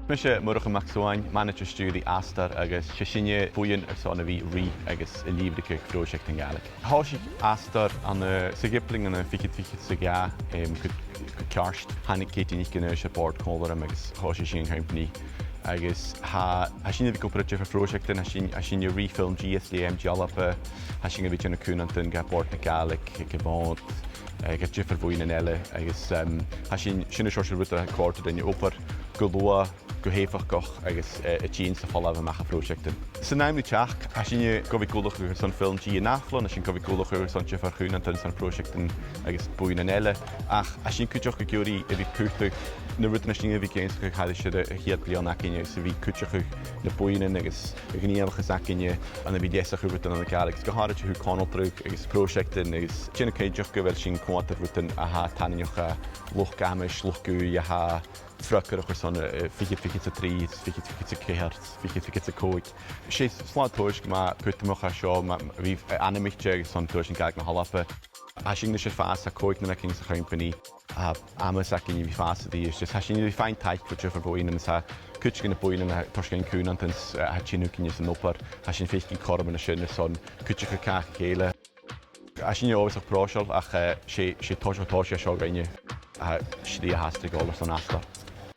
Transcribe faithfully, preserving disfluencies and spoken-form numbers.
Mise Murchadh MacSuain, manaidsear-stiùiridh Astar, agus 's e sinne buidheann airson a bhith a' ruith agus a' lìbhrigeadh pròiseactan Gàidhlig. Thòisich Astar ann an, eh, sa Ghiblean ann an fichead fichead 's a dhà, em, gu, gu ceart. Thàinig Katie NicAonghais air bòrd còmhla rium agus thòisich sinn an companaidh. Agus tha, tha sinne a' dol gu diofar phròiseactan, tha sinn, tha sinne a' ruith FilmG às dèidh M G Alba, tha sinn a' dèanamh cùmhnantan do Bhòrd na Gàidhlig, aig a' Mhòd, eh, aig diofar bhuidhnean eile, agus, em, tha sin, sin an seòrsa rud a chòrdas rinne, obair gu luath, gu h-èifeachdach agus, eh, a' tighinn 's a' falbh a-mach à pròiseactan. San àm ri teachd, tha sinne gu bhith ag ullachadh airson FilmG an ath-bhliadhna, tha sinn gu bhith ag ullachadh airson diofar chùmhnantan 's pròiseactan agus buidhnean eile, ach tha sinn cuideachd ag iarraidh a bhith a' putadh na rudan a tha sinn a' bhith ag ionnsachadh thairis air a' chiad bhliadhna againne, is a bhith a' cuideachadh na buidhnean agus a' ghnìomhachas againne ann a bhith a' leasachadh rudan anns a' Ghàidhlig, agus gu h-àraidh a thaobh conaltradh agus pròiseactan, agus dèanamh cinnteach gu bheil sinn a' coimhead air rudan a tha tarraingeach do luchd-amais, luchd-ùidh a tha freagarrach airson, eh, fichead fichead 's a trì, fichead fichead 's a ceithir, fichead fichead 's a còig. 'S e slàinte-thoiseach math cudromach a tha seo, ma, ma bhith, eh, ainmichte airson Turais Gàidhlig na h-Alba. Tha sinn a-nis air fàs còignear againn sa chompanaidh. Tha amas againn a bhith a' fàs a-rithist. Is tha sinn a' faighinn taic bho diofar bhuidhnean, is tha cuid de na buidhnean a tha a' toirt dhuinn cùmhnantan, eh, a tha a' tighinn thugainn san obair, tha sinn a' faicinn cothroman an sin airson cuideachadh càch a chèile. Tha sinne uabhasach pròiseil, ach, eh, 's e, 's e toiseach tòiseachaidh a tha seo dhuinne. Tha slighe fhathast ri dhol airson Astar.